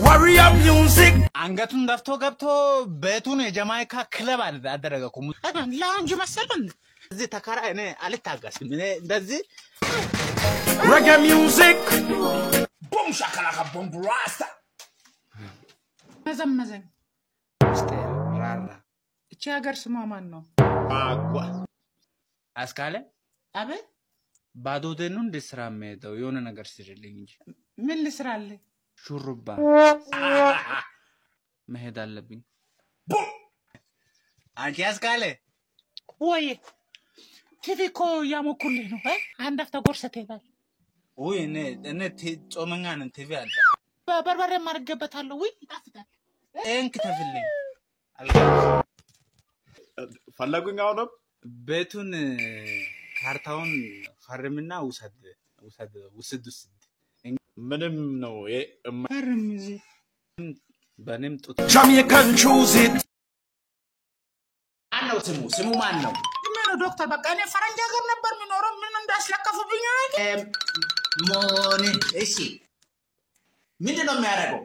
Warrior music. አንገቱን ደፍቶ ገብቶ ቤቱን የጃማይካ ክለብ አደረገ እኮ። Lounge መሰለን። እዚህ ተከራይ እኔ አልታገስም። እኔ እንደዚህ Reggae music. Boom shakalaka boom rasta. መዘመዘኝ። ውስጤ ራራ። እቺ ሀገር ስሟ ማን ነው? አጓ አስካለ። አቤት። ባዶ ደኑ እንደ ስራ የምሄደው የሆነ ነገር ስሪልኝ እንጂ። ምን ልስራልህ? ሹሩባ መሄድ አለብኝ። አንቺ አስካለ። ወይ ቲቪ እኮ እያሞኩልህ ነው። አንድ አፍታ ጎርሰህ ትሄዳለህ። ውይ እኔ ጾመኛ ነን። ቲቪ አለ። በበርበሬ አድርጌበታለሁ። ውይ ይጣፍጣል። ይሄን ክተፍልኝ። ፈለጉኝ አሁንም። ቤቱን ካርታውን ፈርምና ውሰድ ውሰድ ውስድ ውስድ። ምንም ነው ይሄ። ፈርም እዚህ። በእኔም ጡት። Jamaican choose it. ማን ነው ስሙ? ስሙ ማን ነው? ምን ነው ዶክተር፣ በቃ እኔ ፈረንጅ ሀገር ነበር የሚኖረው። ምን እንዳስለከፉብኝ አያውቅም። ሞኒ እሺ፣ ምንድን ነው የሚያደርገው?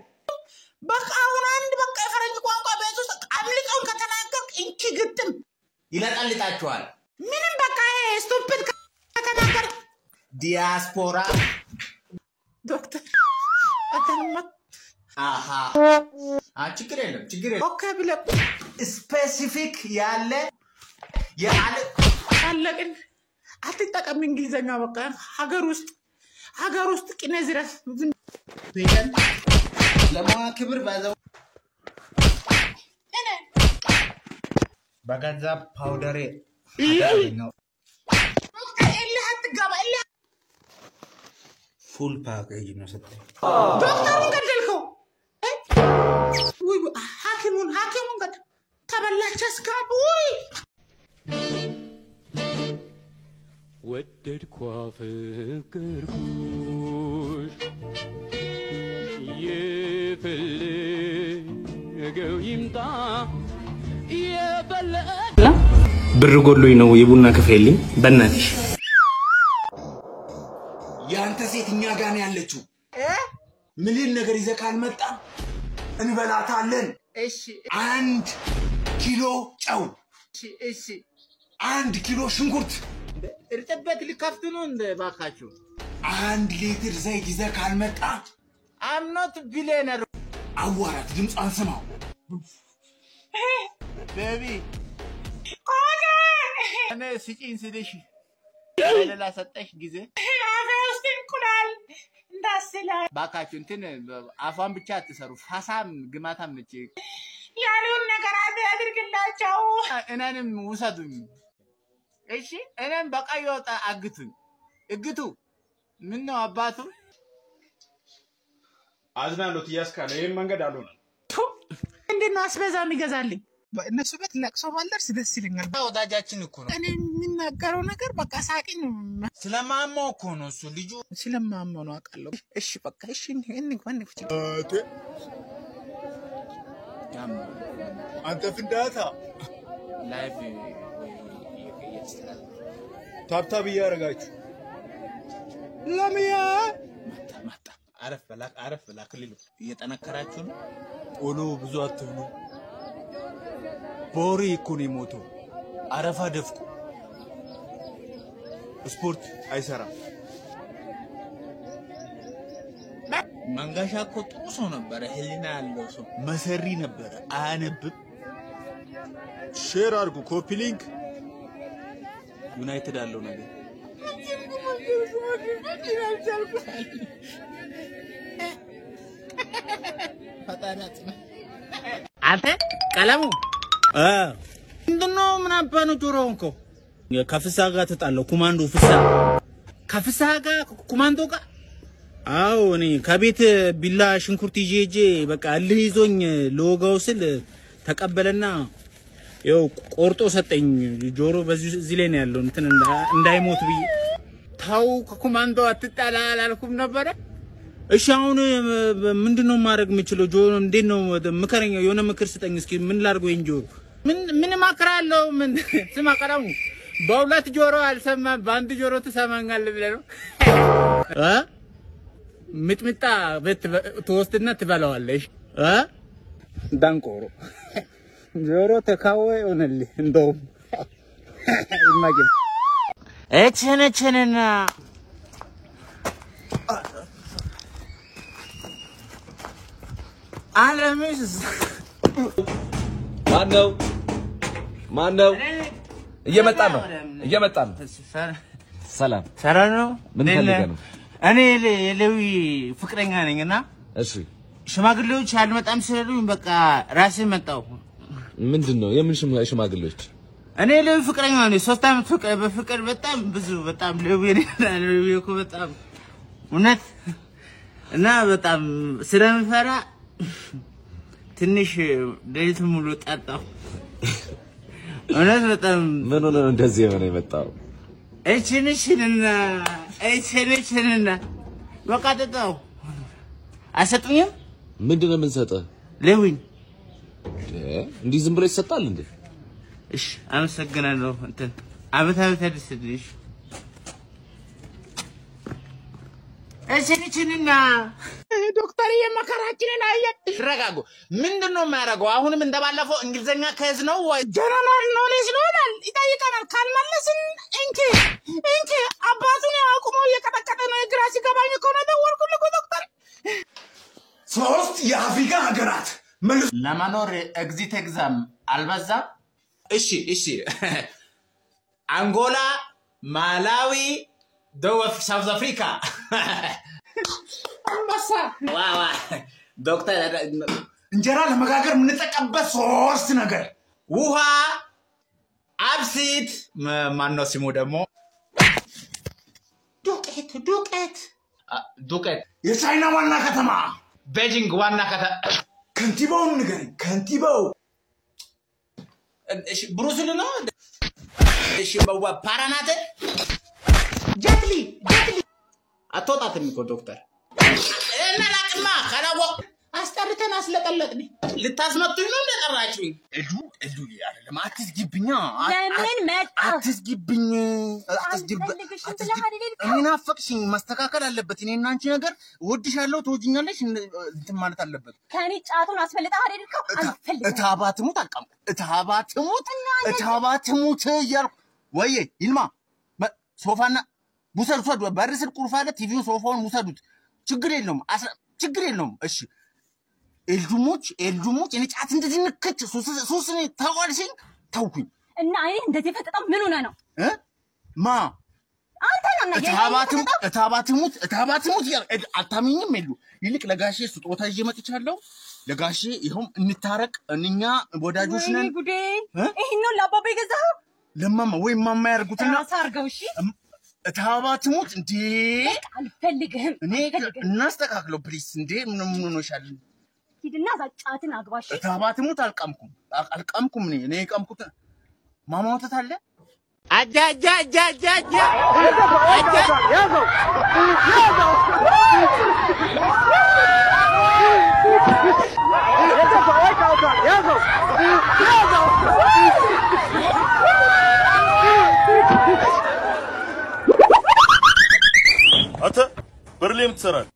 በቃ አሁን አንድ በቃ የፈረንጅ ቋንቋ ቤት ውስጥ አምልጠውን ከተናገርክ እንኪ ግጥም። ይለጠልጣችኋል። ምንም በቃ ይሄ stupid ከተናገርክ ዲያስፖራ። ዶክተር አንተንማ። አሃ ችግር የለም ችግር የለም። Okay ብለህ Specific ያለ የአለ አለቅን። አትጠቀም እንግሊዘኛ። በቃ ሀገር ውስጥ ቅኔ ዝረፍ። ዝም ለሙያ ክብር ባዘው በገዛ ፓውደሬ ነው። ዶክተር እልህ አትጋባ እልህ። Full package ነው ሰጠኝ። ዶክተሩን ገደልከው። እ? ውይ ውይ፣ ሐኪሙን ገደል ተበላች። እስካሁን ውይ። ወደድኳ ፍቅርኩሽ የፈለገው ይምጣ የፈለገ ብር ጎሎኝ ነው፣ የቡና ክፍልኝ በእናትሽ። የአንተ ሴት እኛ ጋር ነው ያለችው። ምልን ነገር ይዘህ ካልመጣ እንበላታለን። እሺ። 1 ኪሎ ጨው፣ እሺ። 1 ኪሎ ሽንኩርት፣ እርጥበት ሊከፍት ነው እንደ ባካችሁ። 1 ሊትር ዘይት ይዘህ ካልመጣ I'm not billionaire. አዋራት፣ ድምጿን ስማው። Baby፣ እኔ ስጪኝ ስልሽ ሌላ ሰጠሽ ጊዜ። አፌ ውስጥ እንቁላል እንዳስላ። ባካችሁ እንትን አፏን ብቻ አትሰሩ። ፋሳም ግማታም ነች። ያሉን ነገር አድርግላቸው። እኔንም ውሰዱኝ። እሺ እኔም በቀይ ወጣ አግቱኝ። እግቱ ምን ነው አባቱ? አዝናለሁ እያስካለ ይህም መንገድ አልሆነም። እንዴት ነው አስቤዛ የሚገዛልኝ? እነሱ ቤት ለቅሶ ባልደርስ ደስ ይለኛል። ወዳጃችን እኮ ነው። እኔ የሚናገረው ነገር በቃ ሳቂ ነው። ስለማማው እኮ ነው እሱ ልጁ። ስለማመኑ አውቃለሁ። እሺ በቃ እሺ እንግባ እንግባ። አንተ ፍንዳታ። Live እየተስተላለፈ Tap tap እያደረጋችሁ ለምያ። መጣ መጣ። አረፍ በላ አረፍ በላ ክልሉ እየጠነከራችሁ ነው። ቆሎ ብዙ አትብሉ። በወሬ እኮ ነው የሞተው። አረፋ ደፍቁ። ስፖርት አይሰራም። መንገሻ እኮ ጥሩ ሰው ነበረ፣ ህሊና ያለው ሰው። መሰሪ ነበረ፣ አያነብም። Share አድርጉ፣ copy link። ዩናይትድ አለው ነገር። አንተ ቀለሙ ምንድነው? ምን አባ ነው ጆሮውን እኮ ከፍሳ ጋር ተጣላሁ። ኮማንዶ ፍሳ። ከፍስሐ ጋር ኮማንዶ ጋር? አዎ፣ እኔ ከቤት ቢላ ሽንኩርት ይዤ ሄጄ በቃ እልህ ይዞኝ ልወጋው ስል ተቀበለና ይኸው ቆርጦ ሰጠኝ። ጆሮ በዚህ እዚህ ላይ ነው ያለው እንትን እንዳይሞት ብዬ። ተው ከኮማንዶ አትጣላ አላልኩም ነበረ? እሺ አሁን ምንድን ነው ማድረግ የምችለው? ጆሮ እንዴት ነው ምከረኝ፣ የሆነ ምክር ስጠኝ እስኪ። ምን ላድርገው ይሄን ጆሮ? ምን ምን እመክራለሁ? ምን ስማ ቀለሙ፣ በሁለት ጆሮ አልሰማም በአንድ ጆሮ ትሰማኛለህ ብለህ ነው? እ? ሚጥሚጣ ቤት ትወስድና ትበላዋለሽ። እ ዳንቆሮ ጆሮ ተካወ ይሆንልህ። እንደውም ኢማጂን እችን እችንና አለምሽ። ማነው? ማነው? እየመጣን ነው፣ እየመጣን ነው። ሰላም። ሰላም ነው። ምን ፈልገህ ነው? እኔ የሌዊ ፍቅረኛ ነኝ እና እሺ፣ ሽማግሌዎች አልመጣም ስላሉኝ በቃ ራሴ መጣሁ። ምንድን ነው? የምን ሽማግሌዎች? እኔ የሌዊ ፍቅረኛ ነኝ። 3 ዓመት ፍቅር በፍቅር በጣም ብዙ በጣም ሌዊ ሌዊ እኮ በጣም እውነት እና በጣም ስለምፈራ ትንሽ ሌሊቱን ሙሉ ጠጣሁ። እውነት በጣም። ምን ሆነ ነው እንደዚህ የሆነ የመጣው? እችን እችንና እችን እችንና በቃ ጠጣሁ። አሰጡኝም። ምንድን ነው የምንሰጥህ? ሌዊን። እንዲህ ዝም ብሎ ይሰጣል እንዴ? እሺ አመሰግናለሁ። እንትን አመት አመት ያድርስልሽ። እችን እችንና ዶክተር የመከራችንን አየን። ረጋጉ። ምንድን ነው የሚያደርገው? አሁንም እንደባለፈው እንግሊዝኛ case ነው ወይ general knowledge ነው ይላል፣ ይጠይቀናል። ካልመለስን እንኪ እንኪ አባቱን አቁሞ እየቀጠቀጠ ነው። ግራ ሲገባኝ እኮ ነው ደወልኩልህ እኮ ዶክተር። 3 የአፍሪካ ሀገራት መልሶ ለመኖር exit exam አልበዛም? እሺ እሺ፣ አንጎላ፣ ማላዊ፣ ደቡብ South Africa። አንበሳ ዋ ዋ ዶክተር። እንጀራ ለመጋገር የምንጠቀምበት 3 ነገር ውሃ፣ አብሲት፣ ማነው ስሙ ደግሞ? ዱቄት ዱቄት ዱቄት። የቻይና ዋና ከተማ ቤጂንግ ዋና ከተማ። ከንቲባውን ንገረኝ። ከንቲባው እሺ ብሩስሊ ነው። እሺ በዋ ፓራናተ ጀትሊ ጀትሊ አትወጣትም እኮ ዶክተር። እና ላቅማ ካላወቅ አስጠርተን አስለቀለቅን። ልታስመቱኝ ነው እንደጠራችሁኝ? እሉ እሉ አይደለም፣ አትዝጊብኛ። ለምን መጣ? አትዝጊብኝ፣ አልፈልግሽም ብለህ አይደል የሄድከው? እኔ ናፈቅሽኝ። ማስተካከል አለበት። እኔ እና አንቺ ነገር እወድሻለሁ፣ ትወጂኛለሽ እንትን ማለት አለበት። ከእኔ ጫቱን አስፈልጠህ አይደል የሄድከው? አልፈልግም። እታባ ትሙት አልቃምኩም። እታባ ትሙት እታባ ትሙት እያልኩ ወይዬ ይልማ ሶፋና ውሰድ ውሰዱ። በር ስር ቁልፍ አለ። ቲቪውን ሶፋውን ውሰዱት። ችግር የለውም፣ ችግር የለውም። እሺ ኤልዱሞች ኤልዱሞች እኔ ጫት እንደዚህ ንክች ሱስ እኔ ታውቃለሽኝ ተውኩኝ። እና አይኔ እንደዚህ የፈጠጠው ምን ሆነህ ነው? እ ማ አንተ ነው እና እታባ ትሙት እታባ ትሙት እያልኩ አታምኝም። የሉ ይልቅ ለጋሼ ስጦታ ይዤ መጥቻለሁ። ለጋሼ ይኸውም እንታረቅ፣ እኛ ወዳጆች ወይኔ ነን። ጉዴ! ይሄን ነው ለአባባ የገዛኸው? ለማማ ወይ ማማ ያርጉትና ራስህ አድርገው። እሺ እታባ ትሙት እንዴ! በቃ አልፈልግህም። እኔ እናስተካክለው please። እንዴ ምን ምን ሆነሻል? ሂድና እዛ ጫትን አግባሽ። እታባ ትሙት አልቃምኩም አልቃምኩም። እኔ እኔ የቃምኩት ማማ ወተት አለ። አጃ አጃ አጃ አጃ አጃ አጃ ያዘው ያዘው ያዘው ያዘው። አንተ በር ላይ የምትሰራለህ?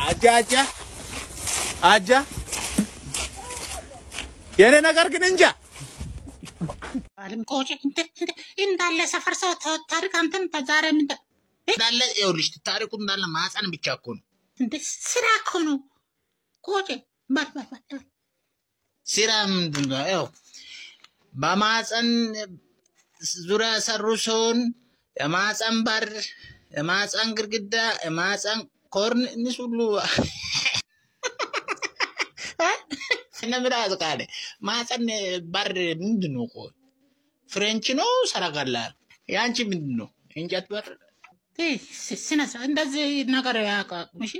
አጃ አጃ አጃ የኔ ነገር ግን እንጃ። አለም ቆጭ እንደ እንዳለ ሰፈር ሰው ታሪክ አንተን ዛሬ ምን እንዳለ ይኸውልሽ፣ ታሪኩ እንዳለ ማህፀን ብቻ እኮ ነው። እንደ ስራ እኮ ነው። ቆጭ በል በል በል ስራ ምንድን ነው? ይኸው በማህፀን ዙሪያ የሰሩ ሰውን የማህፀን በር፣ የማህፀን ግድግዳ፣ የማህፀን ኮርን እነሱ ሁሉ እነ ቃለ ማህፀን በር ምንድን ነው? ቆይ ፍሬንች ነው ሰረገላ? የአንቺ ምንድን ነው? እንጨት በር ስነ ስርዓት እንደዚህ ነገር ያውቃል። እሺ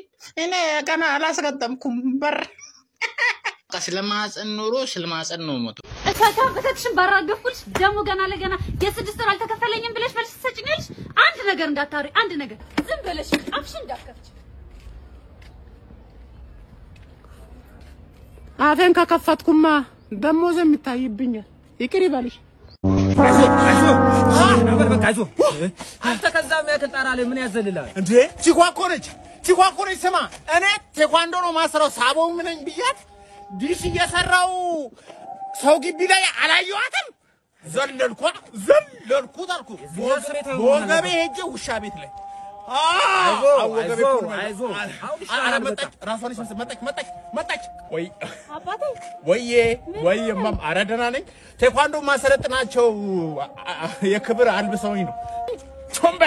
እኔ ገና አላስገጠምኩም በር። ስለ ማህፀን ኑሮ ስለ ማህፀን ነው ሞቶ እሳካ በተትሽን ባራገፍኩልሽ ደግሞ ገና ለገና የ6 ወር አልተከፈለኝም ብለሽ መልስ ትሰጭኛለሽ። አንድ ነገር እንዳታወሪ፣ አንድ ነገር ዝም ብለሽ አፍሽን እንዳትከፍች። አፌን ከከፈትኩማ ደሞዝ የሚታይብኛል። ይቅር ይበልሽ። አይዞህ ነበር በቃ አይዞህ። አንተ ከዛ የሚያክል ጣራ ላይ ምን ያዘልልሃል እንዴ? ቺኳ እኮ ነች፣ ቺኳ እኮ ነች። ስማ እኔ ቴኳንዶ ነው ማሰራው፣ ሳቦም ነኝ ብያት ዲሽ እየሰራው ሰው ግቢ ላይ አላየኋትም። ዘለልኳ ዘለልኩት አልኩ። በወገቤ ሄጄ ውሻ ቤት ላይ መጣች። ራሷን መጣች መጣች መጣች። ወይ ወይዬ ወይ እማም፣ ኧረ ደህና ነኝ። ቴኳንዶ ማሰለጥናቸው የክብር አልብሰውኝ ነው። ቾምበ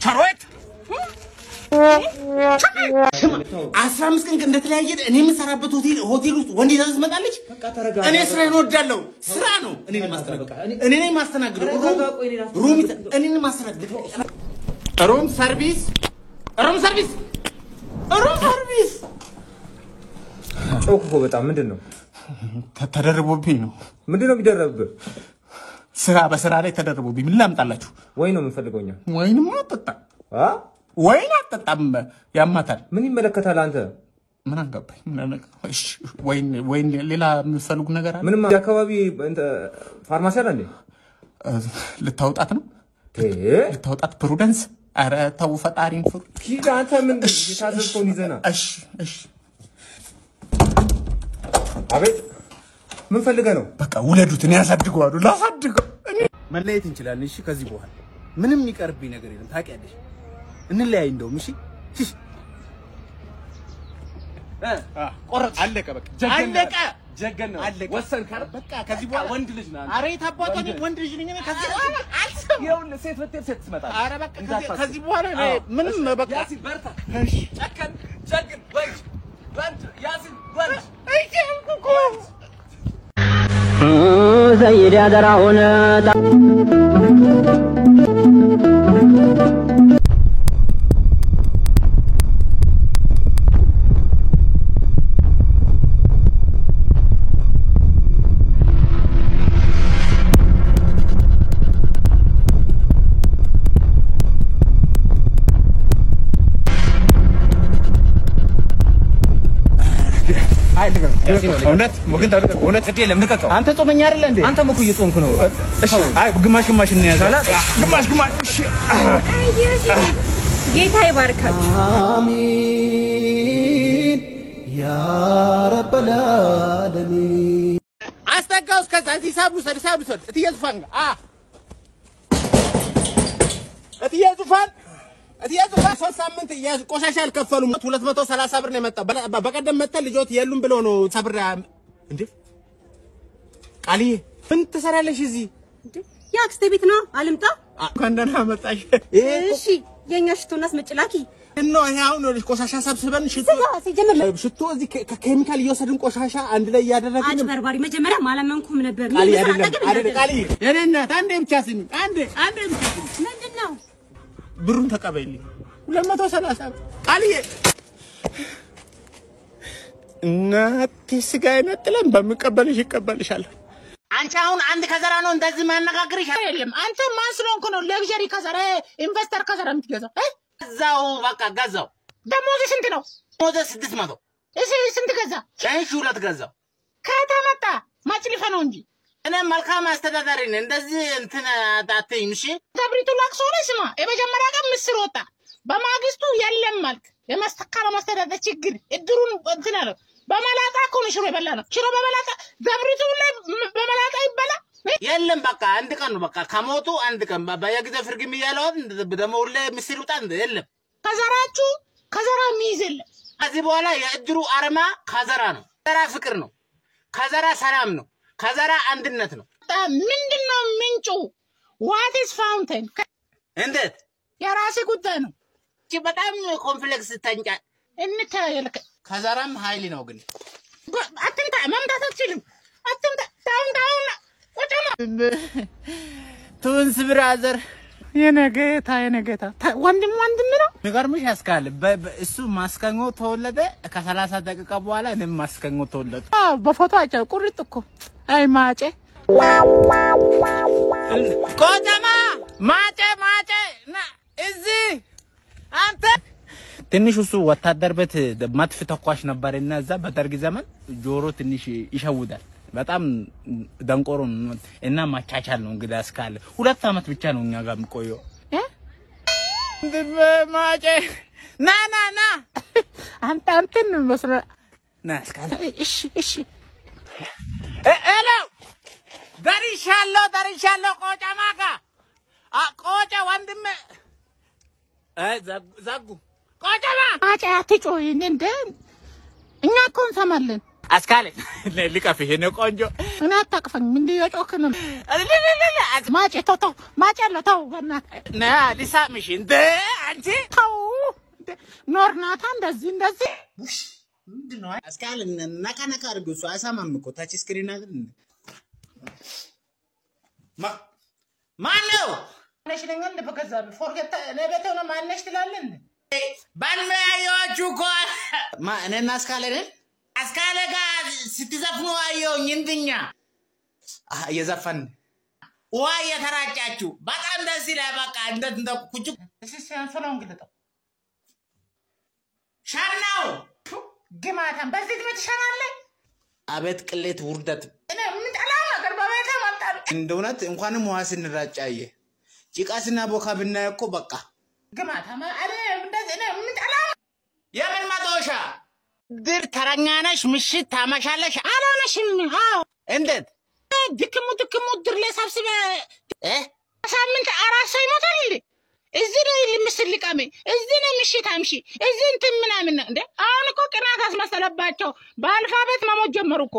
ቸሮት 15 ቀን እንደተለያየን እኔ የምሰራበት ሆቴል ውስጥ ወንድ ይዛ ትመጣለች። እኔ ስራዬን እወዳለሁ። ስራ ነው። እኔ ነኝ የማስተናግደው። እኔ ነኝ የማስተናግደው። room እኔ ነኝ የማስተናግደው። Room service፣ room service፣ room service። ጮክ እኮ በጣም ምንድን ነው? ተደርቦብኝ ነው። ምንድን ነው የሚደረብብህ? ስራ በስራ ላይ ተደርቦብኝ። ምን ላምጣላችሁ? ወይን ነው የምንፈልገው እኛ። ወይንማ አጠጣም፣ ወይን አጠጣም፣ ያማታል። ምን ይመለከታል አንተ? ምን አገባኝ? ወይን ወይን፣ ሌላ የምትፈልጉ ነገር አለ? ምንም። አካባቢ ፋርማሲ አለ እንዴ? ልታውጣት ነው? ልታውጣት ፕሩደንስ። ኧረ ተው ፈጣሪን ፍሩ። ሂድ አንተ። ምን የታዘዝከውን ይዘና። እሺ እሺ። አቤት፣ ምን ፈልገህ ነው? በቃ ውለዱት፣ እኔ አሳድገዋለሁ። ላሳድገው። መለየት እንችላለን። እሺ፣ ከዚህ በኋላ ምንም የሚቀርብኝ ነገር የለም። ታውቂያለሽ። እንለያይ እንደውም። እሺ እሺ። ቆረጥ። አለቀ። በቃ አለቀ። ጀገን ነው። አለቀ። ወሰንክ አይደል? በቃ ከዚህ በኋላ ወንድ ልጅ ነህ አንተ። ኧረ የት አባቷ ነኝ? ወንድ ልጅ ነኝ እኔ። ከዚህ በኋላ አልሰማም። ይኸውልህ ሴት ብትሄድ ሴት ትመጣለች። ኧረ በቃ ከዚህ በኋላ እኔ ምንም በቃ። ያሲን በርታ። ጨከን፣ ጀግን፣ ወንድ ወንድ፣ ያሲን ወንድ። እሺ አልኩህ እኮ። ሰይድ ያደራውን እውነት ወግን ታደርግ እውነት የለም። ልቀቀው። አንተ ጾመኛ አይደለ እንዴ? አንተም እኮ እየጾምክ ነው። እሺ፣ አይ ግማሽ ግማሽ እንያዝ። ግማሽ ግማሽ። እሺ፣ ጌታ ይባርካችሁ። አሚን ያ ረበል ዓለሚን። አስጠጋው። እስከዛ ሂሳብ ውሰድ፣ ሂሳብ ውሰድ። እትዬ ዙፋን ጋር እትዬ ዙፋን፣ እትዬ ዙፋን 3 ሳምንት ቆሻሻ አልከፈሉም። 230 ብር ነው የመጣው። በቀደም መተን ልጆት የሉም ብለው ነው ሰብር። እንዴ ቃልዬ ምን ትሰሪያለሽ እዚህ? የአክስቴ ቤት ነው፣ አልምጣ። እንኳን ደህና መጣሽ። እሺ የኛ ሽቶና አስመጭላኪ ነው ይሄ አሁን ወደ ቆሻሻ ሰብስበን ሽቶ ሲጀምር ሽቶ እዚህ ከኬሚካል እየወሰድን ቆሻሻ አንድ ላይ እያደረግን። አጭበርባሪ። መጀመሪያ አላመንኩም ነበር። ቃልዬ አይደለም አይደለም፣ ቃልዬ የኔ እናት አንዴ ብቻ ስሚ፣ አንዴ አንዴ ብቻ ስሚ። ምንድን ነው? ብሩን ተቀበይልኝ። 230 ብር ቃልዬ። እናቴ ስጋ አይነጥለን በምቀበልሽ ይቀበልሻለሁ። አንቺ አሁን አንድ ከዘራ ነው እንደዚህ ማነጋግርሽ የለም። አንተ ማን ስለሆንክ ነው luxury ከዘራ investor ከዘራ የምትገዛው? ገዛው በቃ ገዛው። ደሞዝ ስንት ነው? ደሞዝ 600። እሺ ስንት ገዛ? እሺ 2 ገዛው። ከተመጣ ማጭልፈ ነው እንጂ እኔ መልካም አስተዳዳሪ ነኝ። እንደዚህ እንትን አትይም። እሺ ደብሪቱ ላቅሶ ላይ ስማ፣ የመጀመሪያ ቀን ምስር ወጣ፣ በማግስቱ የለም አልክ። የማስተካከል ማስተዳደር ችግር እድሩን እንትን አለው። በመላጣ እኮ ነው ሽሮ የበላ ነው። ሽሮ በመላጣ ደብሪቱ ላይ በመላጣ ይበላ የለም። በቃ አንድ ቀን ነው በቃ ከሞቱ አንድ ቀን በየጊዜው ፍርግም እያለው ደግሞ ሁሌ ምስር ይውጣ የለም። ከዘራችሁ ከዘራ የሚይዝ የለም። ከዚህ በኋላ የእድሩ አርማ ከዘራ ነው። ከዘራ ፍቅር ነው። ከዘራ ሰላም ነው። ከዘራ አንድነት ነው። ምንድነው ምንጩ? What is fountain? እንዴት የራሴ ጉዳይ ነው። እቺ በጣም complex ተንጫ እንተያየልከ ከዘራም ኃይል ነው ግን አትምታ፣ መምታት አትችልም። አትምታ። down down ቁጭ ነው። Twins brother የነገታ የነገታ ወንድም ወንድም ነው። የሚገርምሽ ያስካል እሱ ማስከኞ ተወለደ። ከ30 ደቂቃ በኋላ እኔም ማስከኞ ተወለደ። አዎ በፎቶ አይቻ ቁርጥ እኮ አይ ማጨ ቆጨማ ማጨ ማጨ ና እዚህ አንተ ትንሽ እሱ ወታደር ቤት መድፍ ተኳሽ ነበርና እዛ በደርግ ዘመን ጆሮ ትንሽ ይሸውዳል። በጣም ደንቆሮ እና ማቻቻል ነው። እንግዲህ አስካለ 2 ዓመት ብቻ ነው እኛ ጋር የምቆየው። ማጨ ና ና ና አንተ አንተን ነው መስሎ ና አስካለ። እሺ እሺ hello ደርሻለሁ ደርሻለሁ። ቆጫ ማካ ቆጫ ወንድሜ ዘጉ ቆጫማ ማጨ አትጮይ እንደ እኛ እኮ እንሰማለን። አስካለ ልቀፍሽ የእኔ ቆንጆ። እኔ አታቅፈኝም እንደ የጮክ ነው። ማጨ ተው ተው፣ ማጨ አለው ተው፣ በእናትህ ና ልሳምሽ እንደ አንቺ ተው። ኖር ናታ እንደዚህ እንደዚህ ምንድን ነው አስካለ? ነካ ነካ አድርጊው። እሱ አይሰማም እኮ touch screen አይደል እንዴ? ማነው ማነሽ ነኝ እንደ በገዛ forget ለቤት ሆነ ማነሽ ትላለህ እንዴ? ባልሜ አየኋችሁ እኮ እኔና አስካለ ነን። አስካለ ጋር ስትዘፍኑ አየሁኝ። እንድኛ እየዘፈን ውሃ እየተራጫችሁ በጣም ደስ ይላል። በቃ እንደ ኩጭ እሺ አንሶላውን ግለጠው። ሻናው ግማታም በዚህ ዕድሜ ትሸናለህ? አቤት ቅሌት ውርደት። እኔ የምጠላው ነገር በቤቴ መምጣት እንደ እውነት እንኳንም ውሃ ስንራጫ አየ ጭቃ ስናቦካ ብናይ እኮ በቃ ግማታም እኔ እንደዚህ እኔ የምጠላው የምን መዶሻ ድር ተረኛ ነሽ። ምሽት ታመሻለሽ። አላመሽም። አዎ እንዴት ድክሙ ድክሙ ድር ላይ ሰብስበ ሳምንት 4 ሰው ይሞታል እንዴ? እዚህ ነው ምስል ልቃሜ፣ እዚህ ነው ምሽት አምሺ፣ እዚህ እንትን ምናምን ነው እንዴ? አሁን እኮ ቅናት አስመሰለባቸው። በአልፋቤት መሞት ጀመሩ እኮ።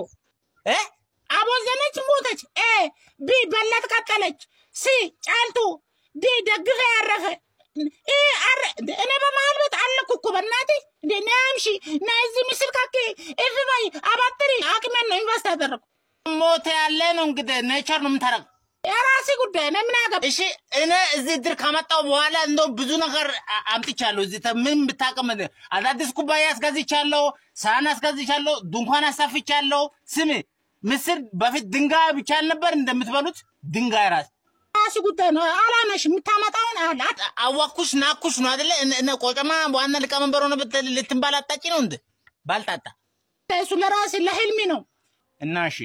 አቦዘነች ሞተች። A B በላት ቀጠለች። C ጫልቱ፣ D ደግፈ ያረፈ፣ E R። እኔ በመሀል ቤት አለኩ እኮ በእናትህ እንዴ። ና አምሺ፣ ና እዚህ ምስል ካኬ F ባይ አባትሪ አቅሜን ነው invest ያደረኩ። ሞት ያለ ነው እንግዲህ nature ነው የምታረግ የራሴ ጉዳይ ነው። ምን አገባ? እሺ እኔ እዚህ ድር ካመጣው በኋላ እንደው ብዙ ነገር አምጥቻለሁ። እዚህ ምን ብታቀም አዳዲስ ኩባያ አስገዝቻለሁ፣ ሳህን አስገዝቻለሁ፣ ድንኳን አሳፍቻለሁ። ስሚ ምስር በፊት ድንጋይ ብቻ አልነበር እንደምትበሉት ድንጋይ ራስ ራሱ ጉዳይ ነው። አላመሽ የምታመጣውን አለ አዋኩሽ ናኩሽ ነው አይደለ? እነ ቆጨማ ዋና ሊቀመንበር ሆነ ልትንባላጣጭ ነው እንዴ? ባልጣጣ እሱ ለራሴ ለህልሚ ነው እና እሺ